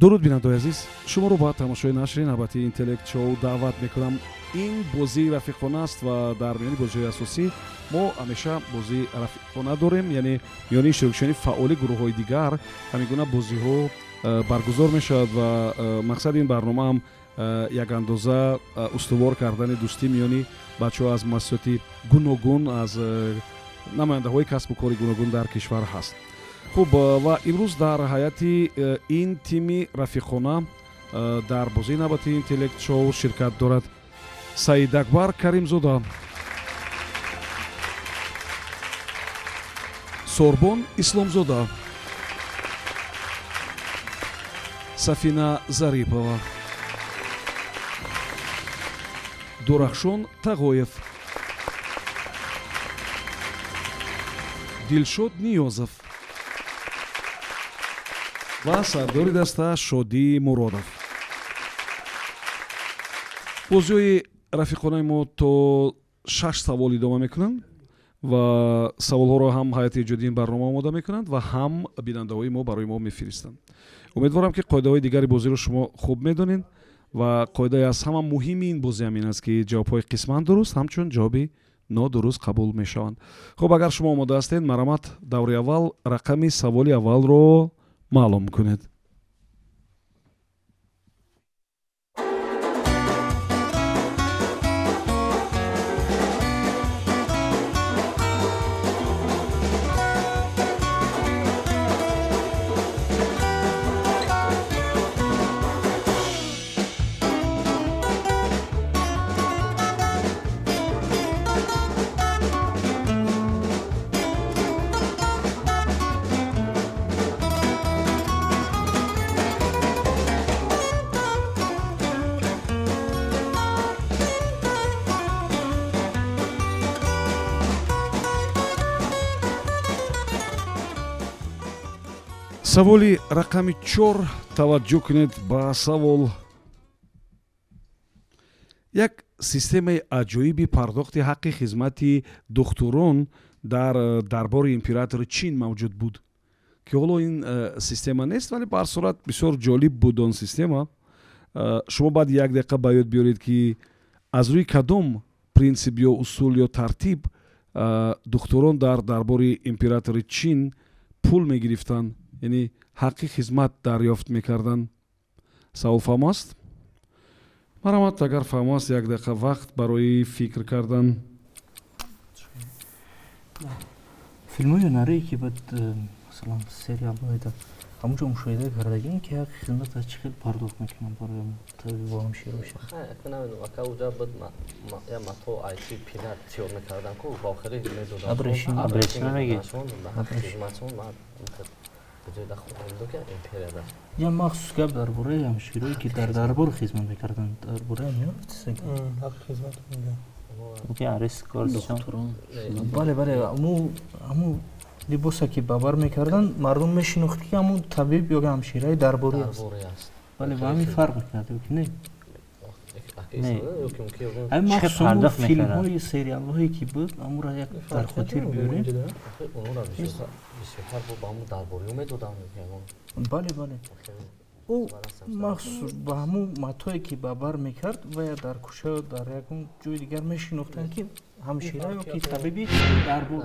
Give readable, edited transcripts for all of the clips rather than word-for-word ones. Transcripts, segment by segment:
Дуруд, бинандаои азиз, шуморо ба тамошои нашри навбатии Интеллект Шоу даъват мекунам. Ин бозии рафиқона аст ва дар миёни бозиҳои асосӣ мо ҳамеша бозии рафиқона дорем, яъне миёни иштирокчиёни фаъоли гурӯҳҳои дигар ҳамин гуна бозиҳо баргузор мешавад ва мақсади ин барнома ҳам якандоза устувор кардани дӯстӣ миёни бачаҳо аз муассисоти гуногун, аз намояндаҳои касбу кори гуногун дар кишвар ҳаст. Хуб, ва имрӯз дар ҳайати ин тими рафиқона дар бозии навбатии Интеллект Шоу ширкат дорад Саидакбар Каримзода, Сорбон Исломзода, Сафина Зарипова, Дурахшон Тағоев, Дилшод Ниёзов ва сардори даста Шодӣ Муродов. Бозиҳои рафиқонаи мо то шаш савол идома мекунанд ва саволҳоро ҳам ҳайати эҷодии ин барнома омода мекунанд ва ҳам бинандаҳои мо барои мо мефиристанд. Умедворам, ки қоидаҳои дигари бозиро шумо хуб медонед ва қоидаи аз ҳама муҳими ин бозӣ ҳам ин аст, ки ҷавобҳои қисман дуруст ҳамчун ҷавоби нодуруст қабул мешаванд. Хуб, агар шумо омода ҳастед, марҳамат, даври аввал, рақами саволи аввалро маълум кунед. Саволи рақами 4. Таваҷҷӯҳ кунед ба савол. Як системаи аҷоиби пардохти ҳаққи хизмати духтурон дар дарбори императори Чин мавҷуд буд, ки ҳоло ин система нест, вале ба ҳар сурат бисёр ҷолиб буд он система. Шумо баъди як дақиқа ба ёд биёред, ки аз рӯи кадом принсип ё усул ё тартиб духтурон дар дарбори императори Чин пул мегирифтанд, яъне ҳаққи хизмат дарёфт мекарданд. Савол фаҳмо аст? Марҳамат, агар фаҳмо аст, як дақиқа вақт барои фикр кардан. Филмҳои ҳунарие, ки бад, масалан, сериалҳои, ҳамонҷо мушоҳида кардагим, ки ҳаққи хизмат аз чӣ хел пардохт мекунанд барои табибо, ҳамшироша. Ака, уҷа буд я мато айти пила тиёр мекардан ку, ба охири медоданд. Абрешим. Абрешим мегӣ? Хизматшон империяда. Я махсус гап дар бораи ҳамширое, ки дар дарбор хизмат мекарданд, дар бораи ҳамиё. Ҳаққи хизмат мегӯям. Бале, бале, ҳаму либоса, ки ба бар мекарданд, мардум мешинохт, ки ҳамун табиб ё ҳамшираи дарборӣ аст. Бале, ба ҳамин фарқ мекунад ё ки не? Ҳамин махсус филмҳои, сериалҳое, ки буд, ҳамуро як дар хотир биёрем. Бале, бале, ӯ махсус ба ҳамун матое, ки ба бар мекард, вая дар кӯча, дар ягон ҷои дигар мешинохтанд, ки ҳамшира ё ки табиби дарбор.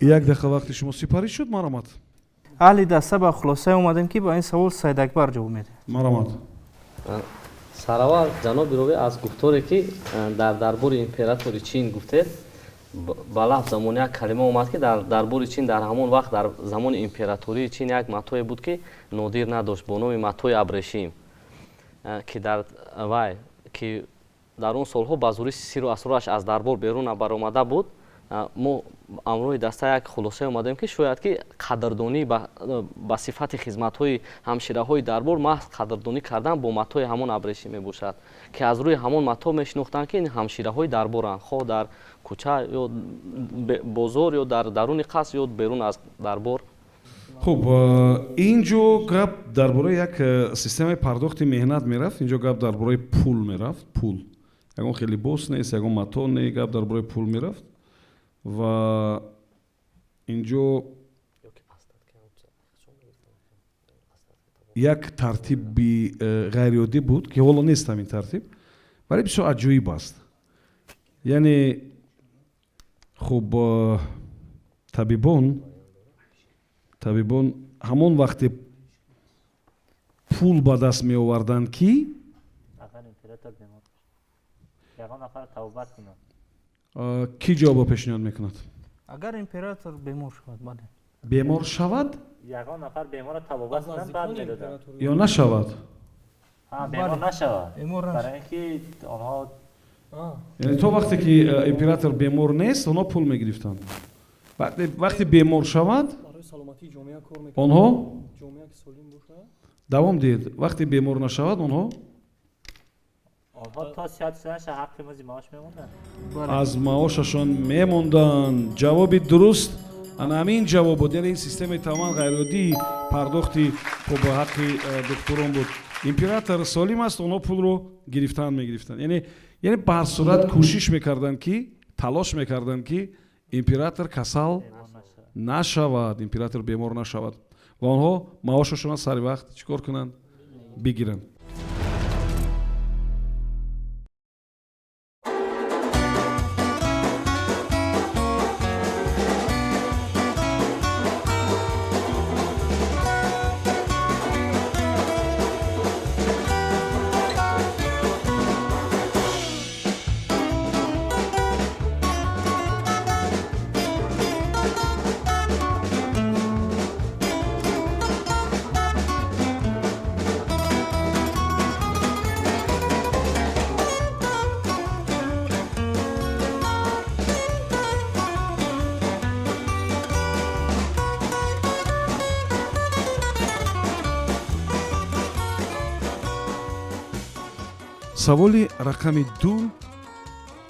Як дақиқа вақти шумо сипарӣ шуд, марҳамат. Аҳли даста ба хулосае омадем, ки ба ин савол Саидакбар ҷавоб медиҳад. Марҳамат. Сараввал, ҷаноби ровӣ, аз гуфторе, ки дар дарбори императори Чин гуфтед, ба лафз замон як калима омад, ки дар дарбори Чин дар ҳамон вақт, дар замони императории Чин, як матое буд, ки нодир надошт, бо номи матои абрешим, ки дар вай, ки дар он солҳо ба зӯри сиру асрораш аз дарбор берун набаромада буд. Мо ҳамроҳи даста як хулосае омадем, ки шояд ки қадрдонӣ ба сифати хизматҳои ҳамшираҳои дарбор маҳз қадрдонӣ кардан бо матои ҳамон абрешим мебошад, ки аз рӯи ҳамон мато мешинохтанд, ки ин ҳамшираҳои дарборанд, хоҳ дар кӯча ё бозор ё дар даруни қаср ё берун аз дарбор. Хуб, ин ҷо гап дар бораи як системаи пардохти меҳнат мерафт, ин ҷо гап дар бораи пул мерафт. Пул, ягон хел либос нест, ягон мато не, гап дар бораи пул мерафт. Ва инҷо Як тартиби ғайриоддӣ буд, ки ҳоло нест ҳамин тартиб, вале бисёр аҷоиб аст. Яъне хуб, табибон ҳамон вақте пул ба даст меоварданд, ки Агар император бемор бошад, ягон нафар табобат кунад. Кӣ ҷавобо пешниҳод мекунад? Агар император бемор шавад, бале. Бемор шавад. Ягон нафар беморро табобат Аз кунад, баъд наздикони медоданд. император. Ё нашавад. Ҳа, бемор Бале. нашавад. Бемор нашавад. Барои ин ки онҳо Яъне то вақте ки император бемор нест, онҳо пул мегирифтанд. Вақте бемор шавад, Барои саломатии ҷомеа кор мекунад. онҳо Ҷомеа ки солим бошад. Давом диҳед. Вақте бемор нашавад, онҳо онҳо то сиҳат шуданаша ҳаққи музди маош мемонданд. Бале. Аз маошашон мемонданд. Ҷавоби дуруст ана ҳамин ҷавоб буд. Яъне ин системаи тамоман ғайриоддии пардохти хуб ҳаққи духтурон буд. Император солим аст, онҳо пулро гирифтан мегирифтанд. Яъне ба ҳар сурат кӯшиш мекарданд, ки талош мекарданд, ки император касал Бемор нашавад. нашавад, император бемор нашавад ва онҳо маошашонро сари вақт чӣ кор кунанд? Бигиранд. Саволи рақами 2.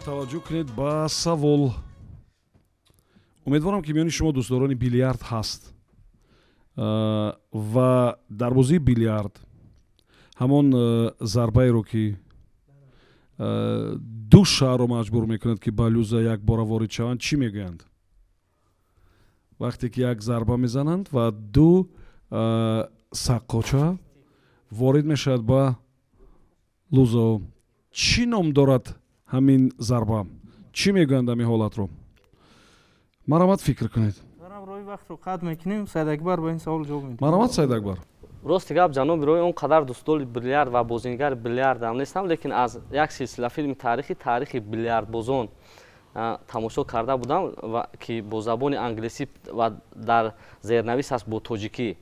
Таваҷҷӯҳ кунед ба савол. Умедворам, ки миёни шумо дӯстдорони билярд ҳаст. Ва дар бозии билярд ҳамон зарбаеро, ки ду шаҳрро маҷбур мекунад, ки ба лӯза якбора ворид шаванд, чӣ мегӯянд? Вақте ки як зарба мезананд ва ду саққоча ворид мешавад ба лӯзо, чӣ ном дорад ҳамин зарба? Чӣ мегӯянд ҳамин ҳолатро? Марҳамат, фикр кунед. Дарам роҳи вақтро қатъ мекунем. Сайдакбар ба ин савол ҷавоб медиҳад. Марҳамат, Сайдакбар. Рости гап, ҷаноби роҳи, он қадар дӯстдори билярд ва бозингари билярдам нестам, лекин аз як силсила филми таърихӣ, таърихи билярдбозон, тамошо карда будам, ва ки бо забони англисӣ ва дар зернавис аст бо тоҷикӣ.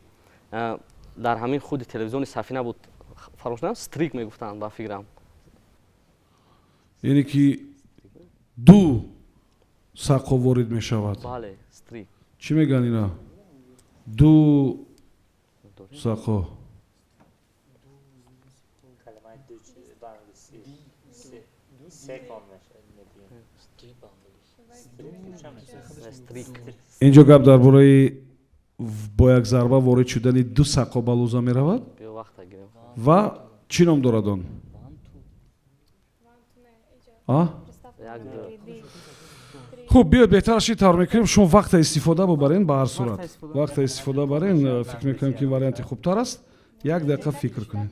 Дар ҳамин худи телевизиони Сафина буд, фаромӯш накардам, стрик мегуфтанд, ба фикрам. Яъне ки ду саққо ворид мешавад. Бале, стрик. Чӣ мегӯянд ина, ду саққо? Калимаи ду ба англисӣ секон мегӯем. Стрик. Инҷо гап дар бораи бо як зарба ворид шудани ду саққо ба лӯза меравад. Биё, вақта гирем. Ва чӣ ном дорад он? А? Як, ду. Хуб, биёед, беҳтараш ин тавр мекунем: шумо вақта истифода бубарен. Ба ҳар сурат Вақта истифода. вақта истифода барен. Фикр мекунам, ки ин варианти хубтар аст. Як дақиқа фикр кунед.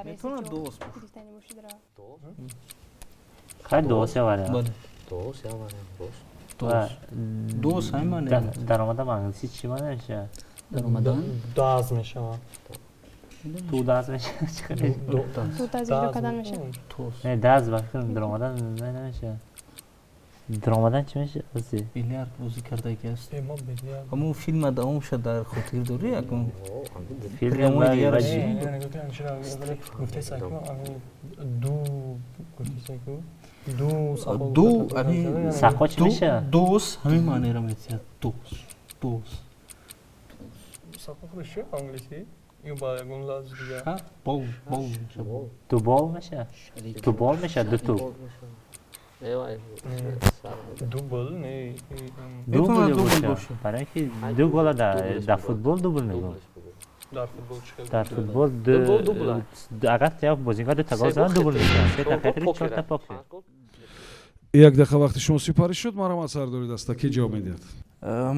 Метавонад доос бошад. Хай, доос я вариант. Бале. Доос я вариант, рост. Доос, доос ҳамин маъне дорад. Даромада ба англисӣ чӣ маъне мешавад? Даромадан. Даз мешавад. Ту даз мешавад? Чӣ хеле? Ту таз иҷро кардан мешавад. Тос. Не, даз ба фикрам даромадан не, намешавад. Даромадан чӣ мешавад? Ози. Билярд бозӣ кардаги аст. Ма билярд. Ҳамон филма давом шуд, дар хотир дорӣ ягон? Филм Прямой дигар ва- чӣ? Ду гуфтесайку, ду сақо. Ду ҳамин. Сақо чӣ мешавад? Дос ҳамин маънеро медиҳад. Дос, дос. Сақо худаш чи англисӣ ё ба ягон лафзи дигар? Ша бол, бол мешавад. Ду бол мешавад? Ду бол мешавад, ду туп. Эвай. Дубл не? Дубл Метавонад дубл бошад. бошад. Барои ин ки ду гола дар Дублеш дар мебошад. футбол дубл мегӯям. Дар футбол чӣ хел? Дар футбол Футбол дубл аст. Агар як бозингар ду та гол Се гол занад, дубл хет-трик. мешавад. Се та Чор гол хет-трик, чор та покера. покер. Панҷ гол. Як дақиқа вақти шумо сипарӣ шуд. Марҳамат, сардори даста, ки ҷавоб медиҳад?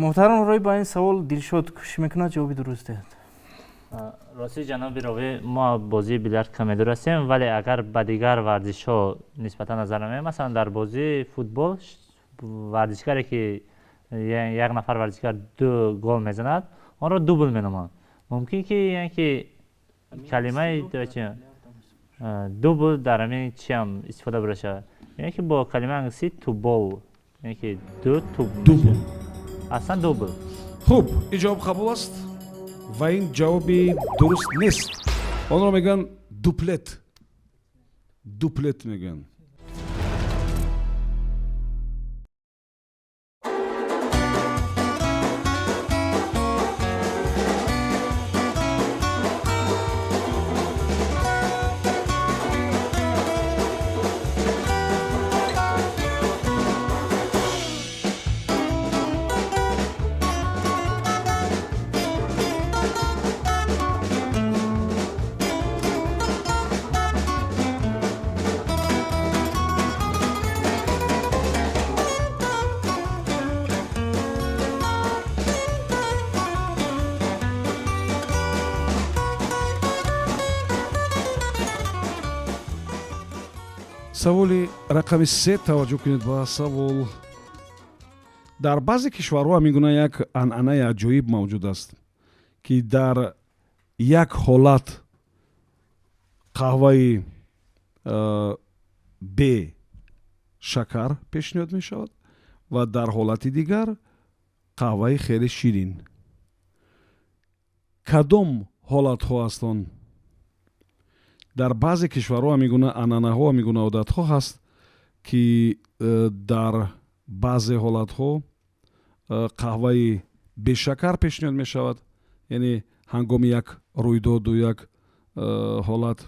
Муҳтарам, рӯй ба ин савол Дилшод кӯшиш мекунад ҷавоби дуруст диҳад. Рости, ҷаноби ровӣ, мо бозии билярд каме дур ҳастем, вале агар ба дигар варзишҳо нисбатан назар намоем, масалан, дар бозии футбол варзишгаре ки як нафар варзишгар ду гол мезанад, онро дубл меноманд. Мумкин ки яъне ки калимаи дубл дар ҳамин чиам истифода бурда шавад, яъне ки бо калимаи англисӣ two ball, яъне ки ду туб. Дубл. Аслан дубл. Хуб, ин ҷавоб қабул аст ва ин ҷавоби дуруст нест. Онро мегӯянд дуплет, дуплет мегӯянд. Саволи рақами се. Таваҷҷӯҳ кунед ба савол. Дар баъзе кишварҳо ҳамин гуна як анъанаи аҷоиб мавҷуд аст, ки дар як ҳолат қаҳваи бе шакар пешниҳод мешавад ва дар ҳолати дигар қаҳваи хеле ширин. Кадом ҳолатҳо аст он? Дар баъзе кишварҳо ҳамин гуна анъанаҳо, ҳамин гуна одатҳо ҳаст, ки дар баъзе ҳолатҳо қаҳваи бешакар пешниҳод мешавад, яъне ҳангоми як рӯйдоду як ҳолат,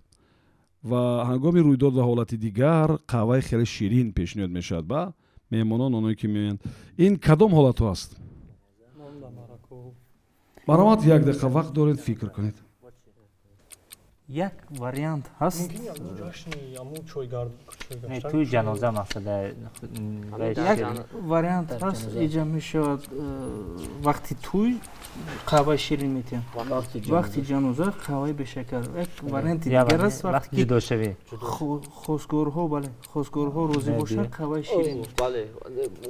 ва ҳангоми рӯйдод ва ҳолати дигар қаҳваи хеле ширин пешниҳод мешавад ба меҳмонон, оное ки меоянд. Ин кадом ҳолатҳо аст? Марҳамат, як дақиқа вақт доред, фикр кунед. Як вариант ҳаст. Тӯи ҷаноза мақсад. Як вариант ҳаст, иҷа мешавад вақти тӯй қаҳваи ширин метиҳанд, вақти ҷаноза қаҳваи бешакар. Як варианти дигар аст, вақти ҷудошавӣ. Хосгорҳо, бале, хосгорҳо розӣ бошанд, қаҳваи ширин,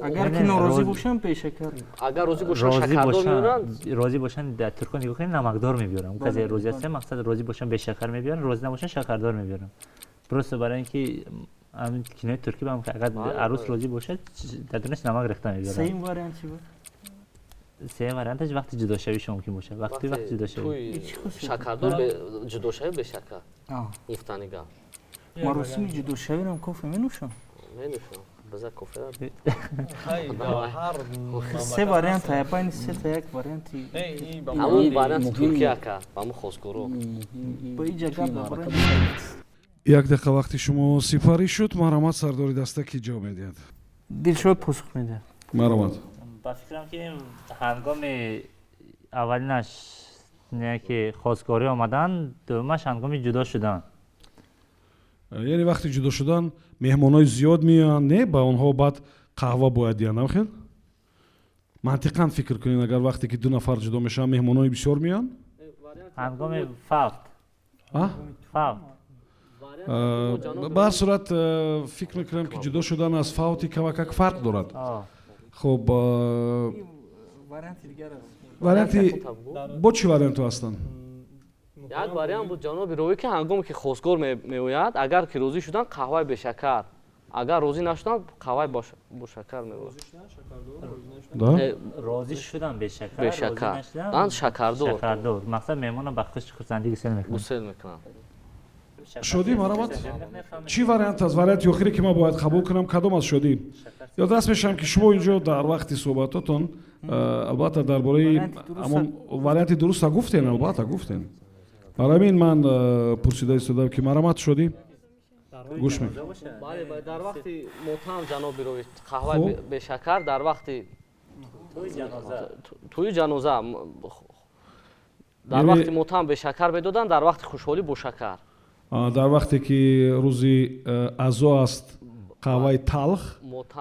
агар ки норозӣ бошанд, бешакар. Агар розӣ бошанд, шакардор меоранд. Розӣ бошанд, дар туркон нигоҳ кунед, намакдор мебиёранд. Касе розӣ аст, мақсад, розӣ бошанд, бешакар мебиёранд, розӣ набошанд, шакардор мебиёранд. Просто барои ин ки ҳамин кинои туркӣ ба агар арӯс розӣ бошад, дар дунаш намак рехта мебиёранд. Сеюм вариант чӣ буд? Сеюм варианташ вақти ҷудошавӣ мумкин бошад, вақти ҷудошавӣ. Шакардор, ҷудошавӣ бешакар гуфтани гап. Маросими ҷудошавиам кофе менӯшам? Менӯшам, биза кофе. Се вариант, байни сета як варианти. Ҳамун варианти туркия кард, ҳамун хосгоро. Ба иҷа гап дар бораи. Як дақиқа вақти шумо сипарӣ шуд. Марҳамат, сардори даста, ки ҷавоб медиҳад? Дилшод посух медиҳад. Марҳамат. Ба фикрам, ки ҳангоми аввалинаш ки хосгорӣ омадан, дуюмаш ҳангоми ҷудо шудан. Яъне вақти ҷудо шудан меҳмонҳои зиёд меоянд, не? Ба онҳо баъд қаҳва бояд диҳанд, намхел? Мантиқан фикр кунед, агар вақте ки ду нафар ҷудо мешаванд, меҳмонҳои бисёр меоянд. Ҳангоми фавт. Фавт. Ба ҳар сурат, фикр мекунам, ки ҷудо шудан аз фавти камакак фарқ дорад. Хуб, варианти бо чӣ вариантҳо ҳастанд? Як вариант буд, ҷаноби ровӣ, ки ҳангоме ки хосгор меояд, агар ки розӣ шуданд, қаҳваи бешакар, агар розӣ нашуданд, қаҳваи бошакар меояд. Розӣ шудан, бешакар. Бешакар, шакардор. Шакардор, мақсад, меҳмонро ба хурсандӣ гусел мекунанд. Гусел мекунанд. Шодӣ, марҳамат, чӣ вариант аст? Варианти охире, ки ман бояд қабул кунам, кадом аст, Шодӣ? Ёдрас мешавам, ки шумо инҷо дар вақти суҳбатотон албатта дар бораи ҳамон варианти дуруста гуфтен, албатта гуфтен. Барои ҳамин ман пурсида истодам, ки марҳамат, Шодӣ, гӯш мекунам. Бале, дар вақти мотам, ҷаноби ровӣ, қаҳваи бешакар, дар вақти тӯи ҷаноза, дар вақти мотам бешакар медоданд, дар вақти хушҳолӣ бошакар. Дар вақте ки рӯзи азо аст, қаҳваи талх,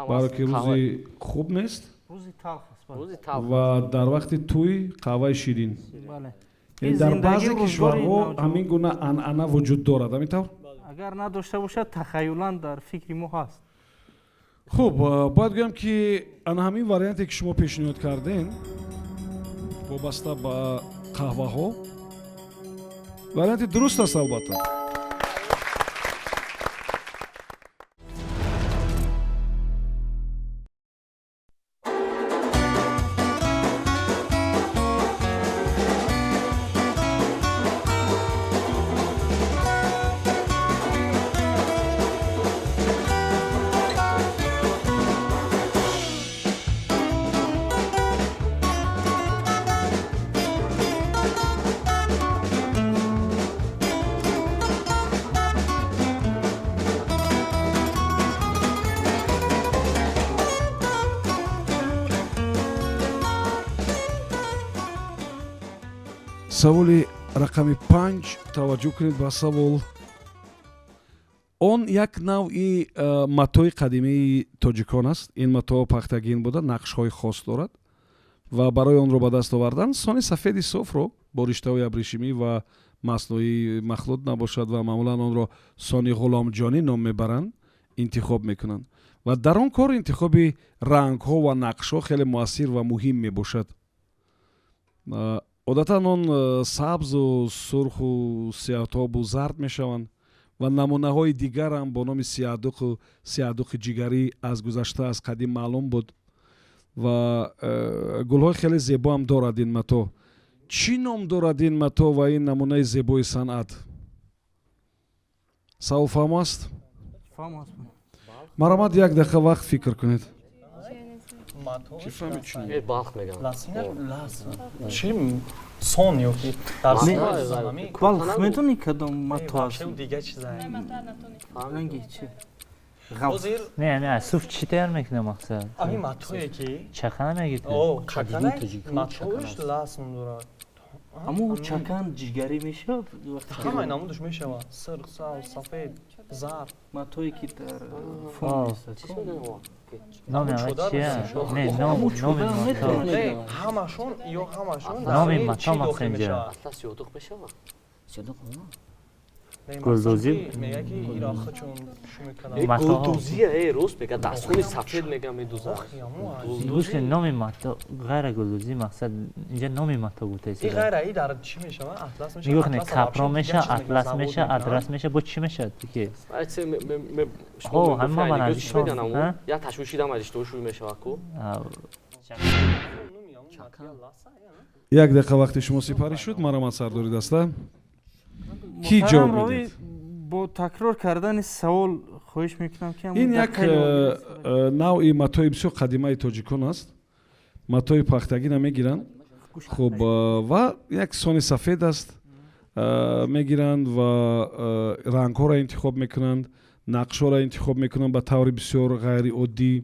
барое ки рӯзи хуб нест, ва дар вақти тӯй қаҳваи ширин. Дар баъзе кишварҳо ҳамин гуна анъана вуҷуд дорад, ҳамин тавр? Агар надошта бошад, тахаюлан дар фикри мо ҳаст. Хуб, бояд гӯям, ки ана ҳамин варианте, ки шумо пешниҳод кардем, вобаста ба қаҳваҳо, варианти дуруст аст, албатта. Саволи рақами 5. Таваҷҷӯҳ кунед ба савол. Он як навъи матои қадимии тоҷикон аст. Ин матоъ пахтагин буда, нақшҳои хос дорад ва барои онро ба даст овардан сони сафеди софро бо риштаҳои абрешимӣ ва маснуӣ махлут набошад ва маъмулан онро сони ғуломҷонӣ ном мебаранд, интихоб мекунанд ва дар он кор интихоби рангҳо ва нақшҳо хеле муассир ва муҳим мебошад. Одатан он сабзу, сурху, сиёҳтобу зард мешаванд ва намунаҳои дигарам бо номи сиёҳдуқу сиёҳдуқи ҷигарӣ аз гузашта, аз қадим маълум буд ва гулҳои хеле зебоам дорад ин матоъ. Чӣ ном дорад ин матоъ ва ин намунаи зебои санъат? Савол фаҳмо аст? Марҳамат, як дақиқа вақт фикр кунед. Чӣ фаҳмид шумо? Балх мегӯянд. Чӣ сон ё ки дар Балх медонӣ кадом матоъ аст? Дигар чизае. Ранги чи? Не, не, суф чӣ тайёр мекунад мақсад? Ами матое ки чакана мегирд. Чакана матош ласм дорад. Аммо чакан ҷигарӣ мешавад? Ҳамаи намудаш мешавад: сирх, сабз, сафед, зард. Матое ки дар фон. Номи чия? Не, номи мато. Ҳамашон ё ҳамашон. Номи мато мақсад инҷа. Атлас сиёдуқ мешавад? Сиёдуқ. Гулдӯзӣ. Мега ки ира хучун шу мекунад. Гулдӯзия, рост мега, дастхони сафед мега, медӯзад. Гӯш кун, номи мато ғайра гулдӯзӣ мақсад инҷа номи мато гуфтаи. И ғайра и дар чӣ мешавад? Атлас мешавад. Нигоҳ кунед, капро мешавад, атлас мешавад, адрас мешавад, бо чӣ мешавад ки? Ҳо, ҳама ман аз я ташвишидам, аз иштиҳо шӯй мешавад ку. Як дақиқа вақти шумо сипарӣ шуд. Марҳамат, сардори даста, кӣ ҷавоб медиҳад? Бо такрор кардани савол хоҳиш мекунам ки. Ин як навъи матои бисёр қадимаи тоҷикон аст. Матои пахтагина мегиранд, хуб, ва як сони сафед аст, мегиранд ва рангҳоро интихоб мекунанд, нақшҳоро интихоб мекунанд ба таври бисёр ғайриоддӣ.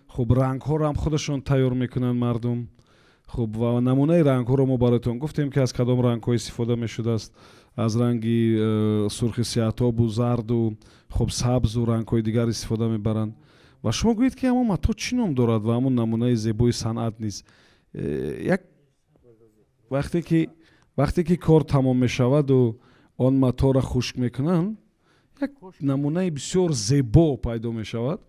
Хуб, рангҳоро ҳам худашон тайёр мекунанд мардум. Хуб, ва намунаи рангҳоро мо бароятон гуфтем, ки аз кадом рангҳо истифода мешудааст: аз ранги сурхи сиёҳтобу, зарду, хуб, сабзу рангҳои дигар истифода мебаранд. Ва шумо гӯед, ки ҳамон матоъ чӣ ном дорад ва ҳамон намунаи зебои санъат низ. Як вақте ки кор тамом мешаваду он матоъро хушк мекунанд, як намунаи бисёр зебо пайдо мешавад.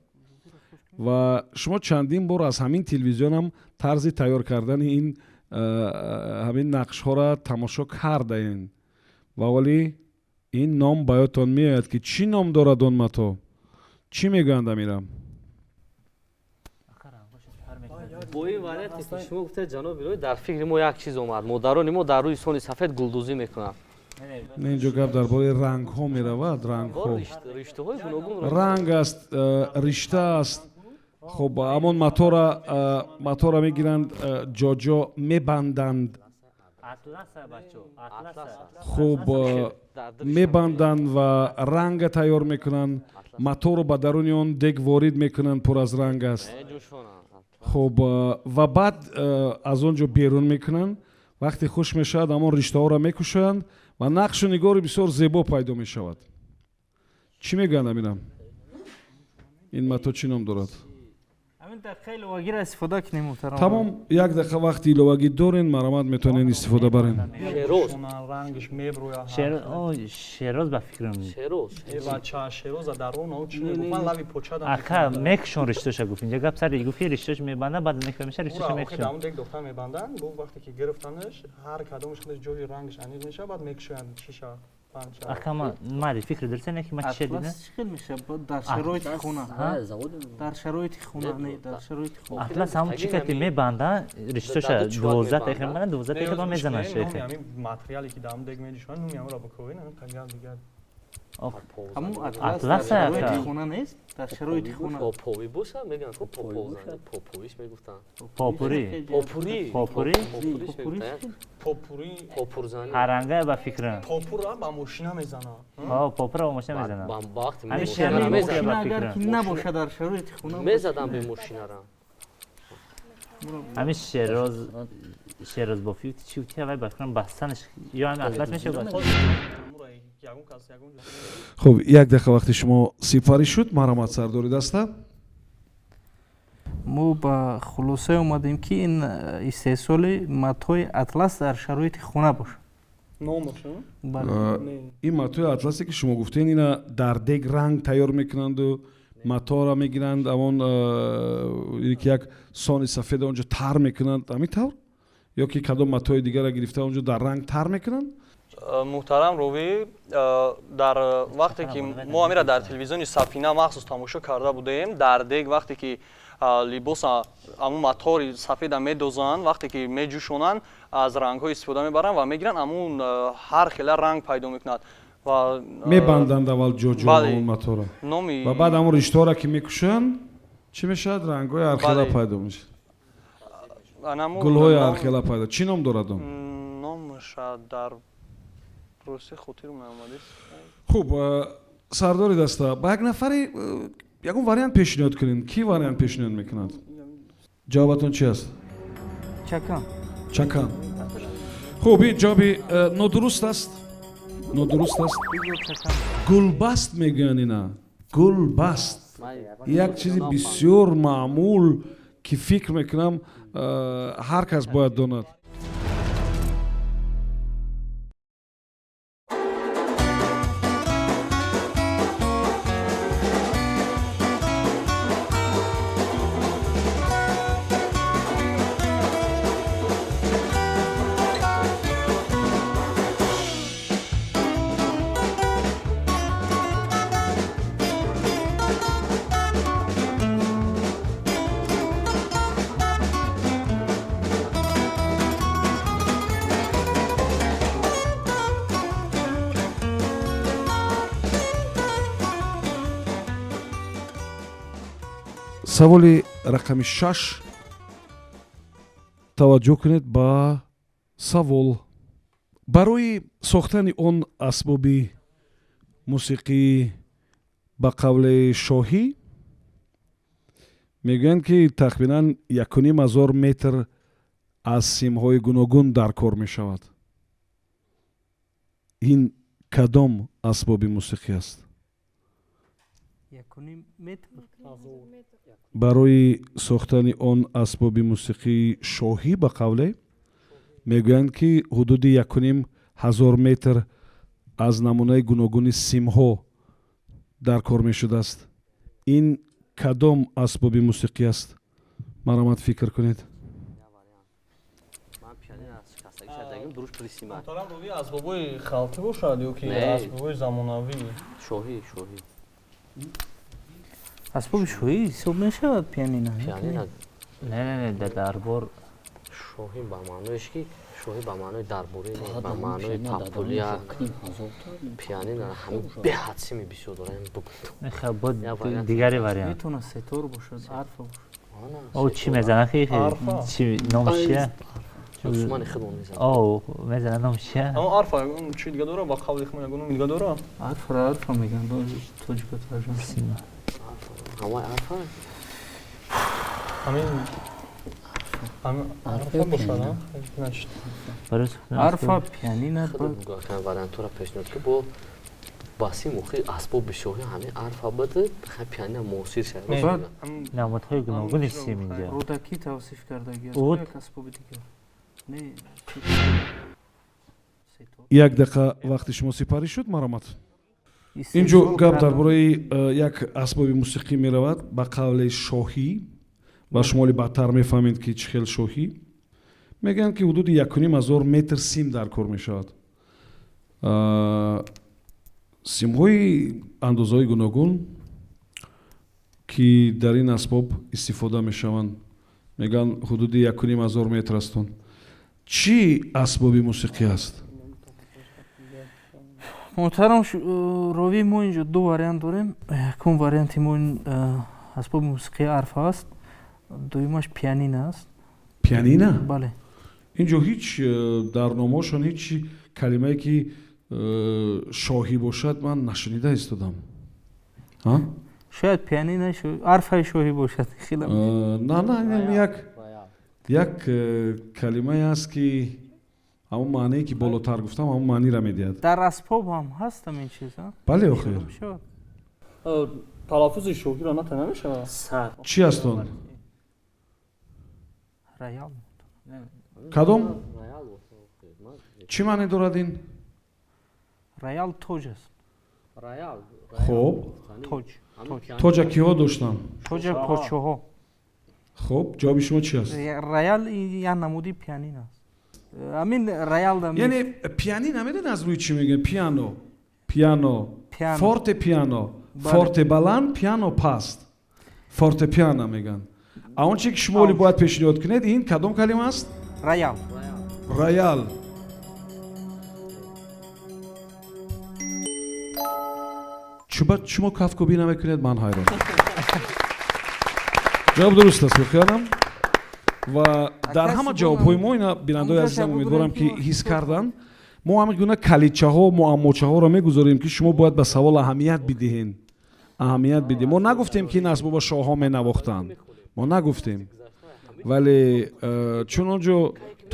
Ва шумо чандин бор аз ҳамин телевизионам тарзи тайёр кардани ин ҳамин нақшҳоро тамошо кардаен ва вале ин ном ба ёдтон меояд, ки чӣ ном дорад он матоъ. Чӣ мегӯянд, Амира? Бо ин варианте, ки шумо гуфтед, ҷаноби Рои, дар фикри мо як чиз омад: модарони мо дар рӯи сони сафед гулдӯзӣ мекунанд. Не, инҷо гап дар бораи рангҳо меравад, рангҳо. Риштаҳои гуногун. Ранг аст, ришта аст. Хуб, ҳамон матора мегиранд, ҷоҷо мебанданд. Хуб, мебанданд ва ранга тайёр мекунанд, маторо ба даруни он дег ворид мекунанд, пур аз ранг аст. Хуб, ва баъд аз он ҷо берун мекунанд. Вақте хушк мешавад, ҳамон риштаҳоро мекушоянд ва нақшу нигори бисёр зебо пайдо мешавад. Чӣ мегӯянд, Амира, ин мато чӣ ном дорад? Ҳамин дақиқаи иловагиро истифода кунем, муҳтарам. Тамом, як дақиқа вақти иловагӣ дорен, марҳамат, метавонен истифода барен. Шероз. Рангш меброя. Шероз ба фикрам. Шероз. Э бача, шероза дарун о чи мегуфтан, лави почада. Ака, мекшон риштоша гуфт. Инҷа гап сари гуфти риштош мебанда, баъд мекша риштоша мекшон. Охи, дег дохта мебанданд, гуфт вақте ки гирифтанаш, ҳар кадомаш худаш ҷои рангш аниқ мешавад, баъд мекшоянд шиша. Ака, мади фикр дурса не ки ма чиша дидам? Атлас чӣ хел мешавад дар шароити хона? Дар шароити хона, не, дар шароити хона. Атлас ҳамун чӣ ки мебанда, риштоша 12 та мебанда, 12 та ба мезананд шейхе. Ҳамин материале ки дар дег меҷӯшанд, нуми ҳамонро бикӯвен, ҳамин қагал дигар. Ҳамун атлас дар шароити хона нест, дар шароити хона. Попови боша, мегӯянд ко поповзан, поповиш мегуфтанд. Попури. Попури. Попури. Попури. Попурзани. Ҳаранга ба фикрам. Попура ба мошина мезанад. Ҳо, попура ба мошина мезанад. Ба вақти ҳамин шероз мошина агар ки набошад дар шароити хона мезадам бе мошинара. Ҳамин шероз шероз бофи чӣ чи вай ба фикрам бастанаш ё ҳамин атлас мешавад. Хуб, як дақиқа вақти шумо сипарӣ шуд, марҳамат, сардори даста. Мо ба хулосае омадем, ки ин истеҳсоли матои атлас дар шароити хона бошад. Ин матои атласе ки шумо гуфтен, ина дар дег ранг тайёр мекунанду маторо мегиранд, амон ки як сони сафеда онҷо тар мекунанд, ҳамин тавр? Ё ки кадом матои дигарро гирифта онҷо дар ранг тар мекунанд? Муҳтарам ровӣ, дар вақте ки мо амира дар телевизиони Сафина махсус тамошо карда будем, дар дег вақте ки либоса амун матори сафеда медозанд, вақте ки меҷӯшонанд, аз рангҳо истифода мебаранд ва мегиранд, амун ҳар хела ранг пайдо мекунад ва мебанданд аввал ҷоҷо амун матора ва баъд амун риштаҳоро ки мекушанд, чӣ мешавад? Рангҳои ҳархела пайдо мешавад, гулҳои ҳархела пайдо. Чӣ ном дорад он? Номаша дар русӣ хотир меомадист. Хуб, сардори даста, ба як нафаре ягон вариант пешниҳод кунед. Кӣ вариант пешниҳод мекунад? Ҷавобатон чи аст? Чакан. Чакан. Хуб, ин ҷавоби нодуруст аст, нодуруст аст. Гулбаст мегӯянд ина, гулбаст як чизи бисёр маъмул, ки фикр мекунам ҳар кас бояд донад. Саволи рақами 6. Таваҷҷӯҳ кунед ба савол. Барои сохтани он асбоби мусиқӣ ба қавли шоҳӣ мегӯянд, ки тахминан 1500 метр аз симҳои гуногун дар кор мешавад. Ин кадом асбоби мусиқӣ аст? Барои сохтани он асбоби мусиқии шоҳӣ ба қавле мегӯянд, ки ҳудуди 1500 метр аз намунаи гуногуни симҳо дар кор мешудааст. Ин кадом асбоби мусиқӣ аст? Марҳамат, фикр кунед. Асбобҳои халқӣ бошад ё ки асбобҳои замонавӣ? Шоҳӣ, шоҳӣ. Асбоби шоҳӣ ҳисоб мешавад пианино? Пианино. Не, не, не, дар дарбор. Шоҳӣ ба маъноеш ки шоҳӣ ба маънои дарборӣ, ба маънои папулия. Пианино ҳамин беҳад сими бисёр дорад. Хел, дигари вариант. Метавонад сетор бошад, арфа бошад. О, чӣ мезанад хи? Чӣ номаш чия? Усмани худмон мезанад. О, мезанад, номаш чия? Аммо арфа чӣ дига дора? Ба қавли худмон ягон номи дига дора? Арфара арфа мегӯянд, тоҷико тарҷума. Сима. Ҳамаи арфа? Ҳамин арфа бошад, арфа, пианино. Вариантҳоро пешниҳод ки бо Ба сим охи асбоби шоҳӣ ҳамин арфа буд, пианино муосир шуд. Намудҳои гуногуни сим инҷа. Рӯдакӣ тавсиф кардагӣ аст, як асбоби дигар. Не. Як дақиқа вақти шумо сипарӣ шуд, марҳамат. Инҷо гап дар бораи як асбоби мусиқӣ меравад ба қавли шоҳӣ ва шумо оли бадтар мефаҳмед, ки чӣ хел шоҳӣ. Мегӯянд, ки ҳудуди 1500 метр сим дар кор мешавад. Симҳои андозаҳои гуногун, ки дар ин асбоб истифода мешаванд, мегӯянд, ҳудуди 1500 метр аст. Он чӣ асбоби мусиқӣ аст? Муҳтарам ровӣ, мо инҷо ду вариант дорем. Якум варианти мо ин асбоби мусиқии арфа аст, дуюмаш пианино аст. Пианино? Бале. Инҷо ҳеҷ дар номҳошон ҳеҷ калимае, ки шоҳӣ бошад, ман нашунида истодам. Шояд пианино арфаи шоҳӣ бошад. На, на, як калимае аст, ки ҳамон маънее, ки болотар гуфтам, ҳамон маъниро медиҳад. Дар асбоб ҳам ҳаст ҳамин чиз? Бале, охир. Талаффузи шоҳиро ната намешавад. Чӣ аст он? Роял. Кадом? Чӣ маъне дорад ин? Роял тоҷ аст. Хуб. Тоҷ. Тоҷа киҳо доштанд? Тоҷа подшоҳо. Хуб, ҷавоби шумо чӣ аст? Роял як намуди пианино аст. Ҳамин роял. Яъне пианино медонед аз рӯи чӣ мегӯянд? Пиано, пиано, форте, пиано, форте баланд, пиано паст, форте пиано мегӯянд. А он чизе, ки шумо оли бояд пешниҳод кунед, ин кадом калима аст? Роял. Роял. Чӯба шумо кафкӯбӣ намекунед, ман ҳайрон. Ҷавоб дуруст аст воқеанам. Ва дар ҳама ҷавобҳои мо ина, бинандаои азизам, умедворам, ки ҳис карданд, мо ҳамин гуна калидчаҳо, муаммочаҳоро мегузорем, ки шумо бояд ба савол аҳамият бидиҳед, аҳамият бидиҳед. Мо нагуфтем, ки ин асбоба шоҳҳо менавохтанд, мо нагуфтем, вале чун он ҷо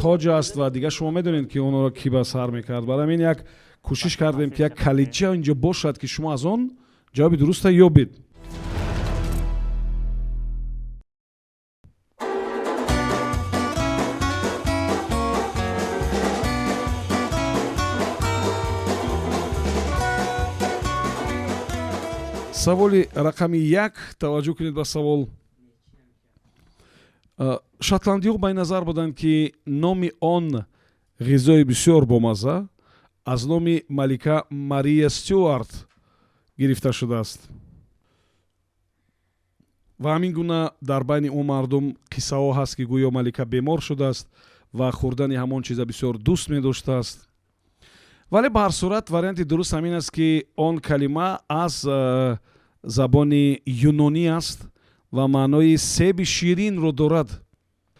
тоҷ аст ва дигар шумо медонед, ки онро кӣ ба сар мекард, барои ҳамин як кӯшиш кардем, ки як калидча инҷо бошад, ки шумо аз он ҷавоби дуруста ёбед. Саволи рақами 1. Таваҷҷӯҳ кунед ба савол. Шотландиҳо ба ин назар буданд, ки номи он ғизои бисёр бомазза аз номи малика Мария Стюарт гирифта шудааст ва ҳамин гуна дар байни он мардум қиссаҳо ҳаст, ки гӯё малика бемор шудааст ва хӯрдани ҳамон чиза бисёр дӯст медоштааст. Вале ба ҳар сурат варианти дуруст ҳамин аст, ки он калима аз забони юнонӣ аст ва маънои себи ширинро дорад.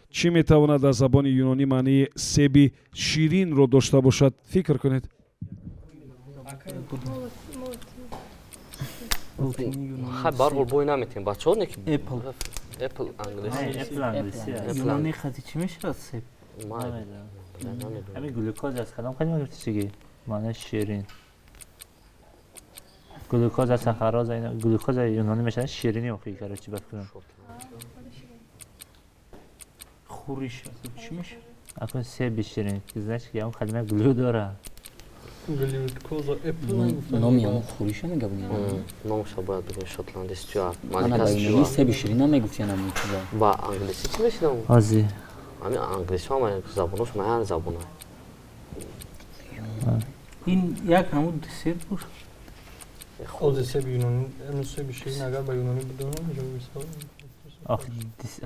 Чӣ метавонад аз забони юнонӣ маънии себи ширинро дошта бошад? Фикр кунед. Хай, барҳол бой наметем, бачаҳо, не ки Apple. Apple англисӣ. Юнонӣ хати чӣ мешавад себ? Ҳамин глюкоза аст. Кадом калима гуфти, чиги маънои ширин? Глюкоза, сахароза, глюкоза юнонӣ мешавад ширинӣ. Охи, короче, ба фикрам. Хӯриш чӣ мешавад? Акун себи ширин, значит, ки ҳамон калима глю дора. Глюкоза, Apple. Номи ҳамон хӯриша мега буд. Номша бояд бигӯем, Шотланди Стюарт. Ана, ба юнонӣ себи ширин намегуфтиян ҳамон чиза. Ба англисӣ чӣ мешидам? Ҳози. Ҳамин англисиҳо ҳама забонош ҳар забона. Ин як намуд десерт бошад. Ози себи юнонӣ, себи ширин агар ба юнонӣ бидонам.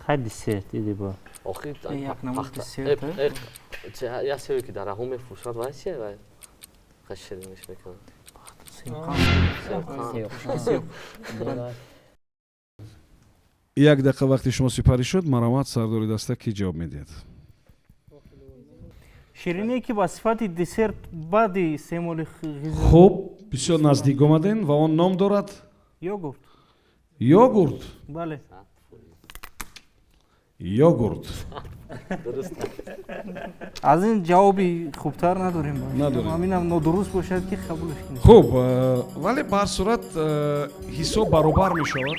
Хай, десерт иди бо. Охи. Як намуд десерт. Як себе ки дар раҳо мефурӯшад, вай чия, вай шириниш мекунад? Себ. Як дақиқа вақти шумо сипарӣ шуд. Марҳамат, сардори даста, кӣ ҷавоб медиҳад? Шириние, ки ба сифати десерт баъди истеъмоли ғизо. Хуб, бисёр наздик омадем. Ва он ном дорад? Йогурт. Йогурт? Бале. Йогурт. Аз ин ҷавоби хубтар надорем. Надорем. Ҳаминам нодуруст бошад, ки қабулаш кунем. Хуб, вале ба ҳар сурат ҳисоб баробар мешавад,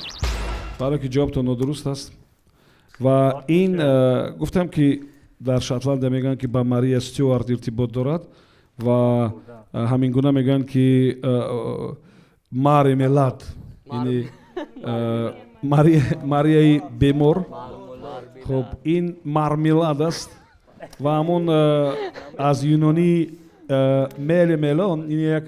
барое ки ҷавобтон нодуруст аст. Ва ин гуфтам, ки дар Шотландия мегӯянд, ки ба Мария Стюарт иртибот дорад, ва ҳамин гуна мегӯянд, ки мармелад, яъне Марияи бемор. Хуб, ин мармелад аст ва ҳамон аз юнонӣ меле мелон, ин як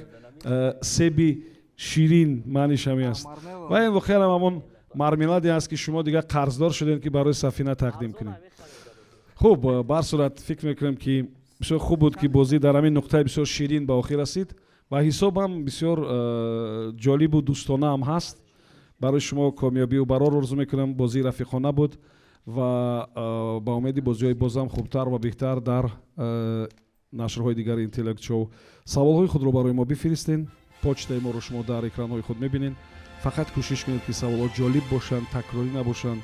себи ширин, маъниш ҳамин аст. Ва ин воқеан ҳамон мармеладе аст, ки шумо дигар қарздор шудем, ки барои Сафина тақдим кунем. Хуб, ба ҳар сурат фикр мекунем, ки бисёр хуб буд, ки бозӣ дар ҳамин нуқтаи бисёр ширин ба охир расид ва ҳисобам бисёр ҷолибу дӯстонаам ҳаст. Барои шумо комёбию барор орзу мекунам. Бозии рафиқона буд ва ба умеди бозиҳои бозам хубтар ва беҳтар дар нашрҳои дигари Интеллект Шоу. Саволҳои худро барои мо бифиристен. Почтаи моро шумо дар экранҳои худ мебинед. Фақат кӯшиш кунед, ки саволҳо ҷолиб бошанд, такрорӣ набошанд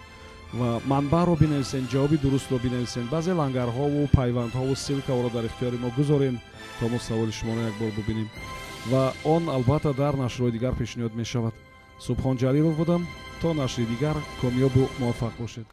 ва манбаъро бинависен, ҷавоби дурустро бинависен. Баъзе лангарҳову пайвандҳову ссылка ҳоро дар ихтиёри мо гузорем, то мо саволи шуморо як бор бубинем ва он албатта дар нашрҳои дигар пешниҳод мешавад. Субҳон Ҷалилов будам. То нашри дигар комёбу муваффақ бошед.